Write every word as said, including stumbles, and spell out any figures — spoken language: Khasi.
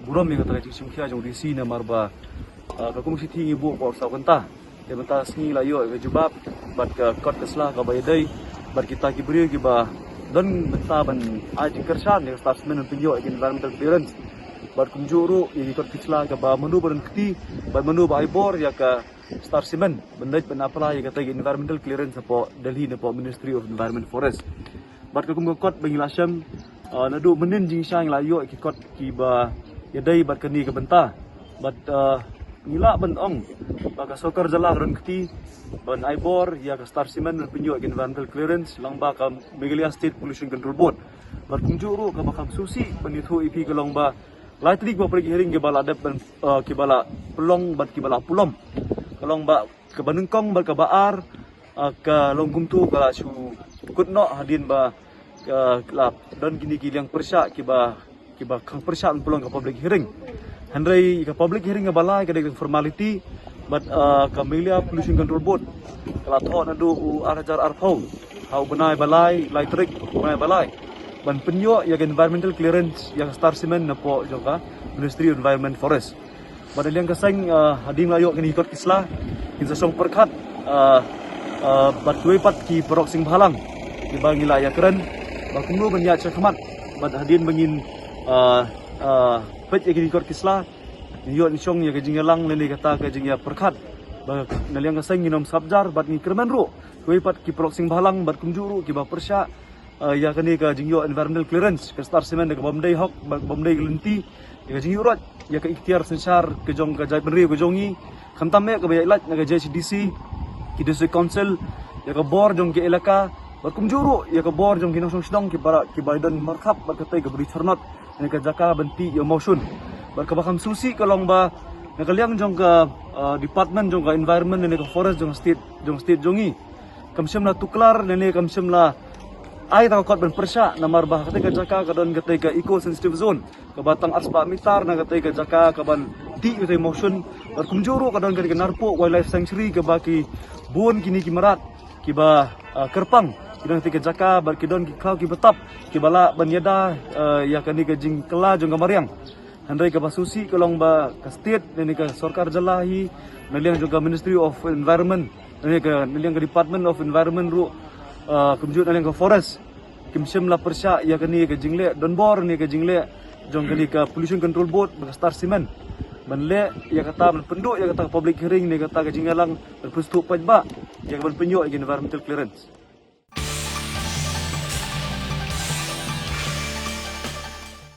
burom ïa kata ka jingshim khia jong D C namar ba, ah, ka kum shi thi ngi buh por saw kynta. Te mynta sngi la ïoh ïa ka jubab bad ka kot ka sla kaba ïadei bad kita ki briew kiba don bynta ban ai jingkyrshan ïa ka Star Cement ban pynïoh ïa ka environmental clearance. Bad kumjuh ruh ïa ki kot ki sla kaba mano ba don kti bad mano ba ai bor ïa ka Star Cement ban leit ban apply ïa kata ka environmental clearance hapoh Delhi napoh Ministry of Environment Forest. Bad ka kum ka kot ba ngi la shem, ah, naduh mynnin jingshisha ngi la ïoh ki kot kiba ïadei bad kane ka bynta. Bad, ah, ngi lah ban ong ba ka sorkar jylla ka don kti ban ai bor ïa ka Star Cement ban pynïoh ïa ka environmental clearance lyngba ka Meghalaya State Pollution Control Board. Bad kumjuh ruh kaba kham sngewsih ban ïathuh ïa phi ka long ba lai tylli ki public hearing kiba la dep ban, ah, kiba la pynlong bad kiba la pynlong. Ka long ba kaba nyngkong bad kaba ar, ah, ka long kumto ka la shu kut noh hadien ba, ah, la don kine ki liang pyrshah kiba, kiba khang pyrshah ban pynlong ka public hearing. Hynrei ka public hearing kaba lai ka dei ka formality bad, ah, ka Meghalaya Pollution Control Board ka la thoh naduh u ar hajar arphew ha u bnai ba lai, lai tarik u bnai ba lai ban pynïoh ïa ka environmental clearance ïa ka Star Cement napoh jong ka Ministry of Environment Forest. Bad na liang ka seng, ah, hadien la ïoh kine ki kot ki sla, ngin sa shong pyrkhat, ah, ah, bad kiwei pat ki paralok seng bhalang kiba ngi la ïakren ba kumno ban ïaid shakhmat bad hadien ba ngin, ah, ah, peit ïa kine ki kot ki sla, ngin ïoh ngin shong ïa ka jingïalang lane kata ka jingïapyrkhat. Ba na liang ka seng ngin ym sap jar bad ngi kyrmen ruh kiwei pat ki paralok seng bhalang bad kumjuh ruh kiba pyrshah, ah, ïa kane ka jingïoh environmental clearance ka Star Cement da kaba ym dei hok, ba, ba ym dei ka lynti ïa ka jingïuhroit ïa ka iktiar synshar ka jong ka jaitbynriew ka jong ngi, khamtam eh kaba ïaid lait na ka J H A D C, ki District Council, ïa ka bor jong ki elaka bad kumjuh ruh ïa ka bor jong ki nongshong shnong kiba, kiba don markhap bad katei kaba ri chornot na ka jaka ban tih ïa u mawshun. Bad kaba kham sngewsih ka long ba na ka liang jong ka, ah, department jong ka environment ne ka forest jong state, jong state jong ngi, kam shym la tuklar ne, ne kam shym la ai ta ka kot ban pyrshah namar ba katei ka jaka ka don katei ka eco sensitive zone kaba tang arspah mitar na katei ka jaka kaban tih katei mawshun. Bad kumjuh ruh ka don katei ka Narpuh Wildlife Sanctuary kaba ki bun kine ki mrad kiba, ah, kyrpang ki don katei ka jaka bad ki don ki khlaw kiba tap kiba lah ban ïada, ah, ïa kane ka jingkylla jong ka mariang. Hynrei kaba sngewsih ka long ba ka state ne, ne ka sorkar jylla hi na liang jong ka Ministry of Environment ne, ne ka na liang ka Department of Environment ruh, ah, kumjuh na liang ka forest kim shym la pyrshah ïa kane ka jingleh donbor ne ka jingleh jong kane ka Pollution Control Board bad ka Star Cement ban leh ïa kata ban pynduh ïa kata ka public hearing ne kata ka jingïalang ban pynsngewthuh paidbah ïa ka ban pynïoh ïa ka environmental clearance.